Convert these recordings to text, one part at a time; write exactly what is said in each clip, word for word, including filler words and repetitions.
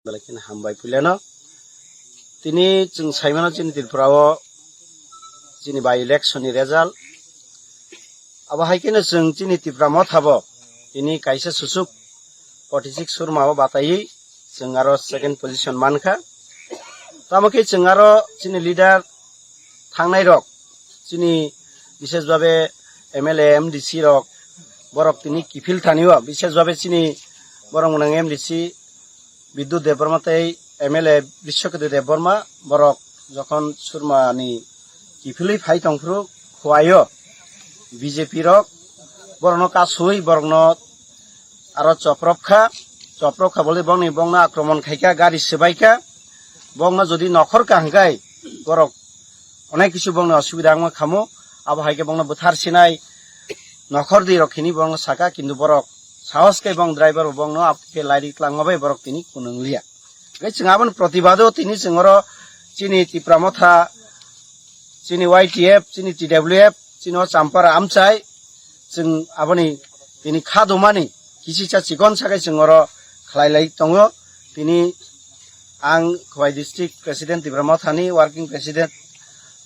Belai kheno hambai puilano. Tini chwng saimano chini Tripura o chini by election ni result. Abo hai kheno chwng chini Tipra Motha bo tini kaisa susuk forty six surma o bataiwi chwng aro second position mankha. Tamo khe chwng aro chini leader thangnai rok, chini bishesh bhabe M L A, M D C rok, borok tini kiphil thani o, bishesh bhabe chini borok mwnang M D C Bidyut Debbarma tei M L A Bishwaketu Debbarma, borok jokhon surmani kiphilwi phai tongphuru khuaio B J P rok borokno kasui borokno aro choprop kha, choprop kha bole bongni bongno akromon khaikha, gari swbaikha, bongno jodi nokhor ka hwnkhe borok onek kisu bongni osubida wngma khamu, abo hai khe bongno bwthar sinai nokhor di rok hini bongno saka, kintu borok sahos khe bong driver bo bongno abo khe lairi tlangma bai borok tini kunung liya. Hwnkhe chwng aboni protibado tini chwng oro chini Tipra Motha, chini Y T F, chini T W F, chini o Champara amchai, chwng aboni tini kha dumani kisicha chikon sakai chwng oro khlai lai tongo. Tini ang Khowai District President Tipra Mothani, Working President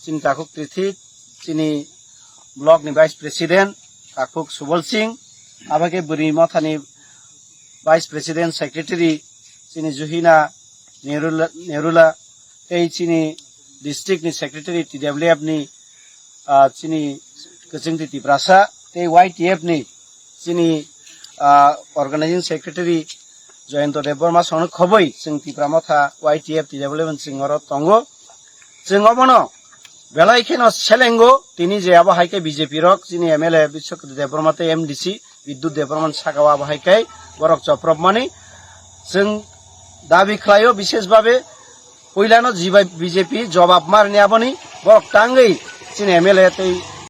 chini Takhuk Trithi, chini Block ni Vice President Takhuk Subol Singh, abo khe Bwrwi Mothani Vice President Secretary chini Juhina Nerula, Nerula, tei chini district ni secretary T W F ni, ah, chini Kwchwngtwi Tiprasa, tei Y T F ni chini, ah, organizing secretary Jayanta Debbarma songno khoboi chwng Tipra Motha Y T F T W F ni chwng oro tongo. Chwng obono belai kheno selengo, tini je abo hai khe B J P rok chini M L A Bishwaketu Debbarma tei M D C Bidyut Debbarma ni saka o abo hai khe borok chopropmani chwng dabi khlaio, bishesh bhabe puilano jibai B J P jobab marni aboni borok tangwi chini M L A tei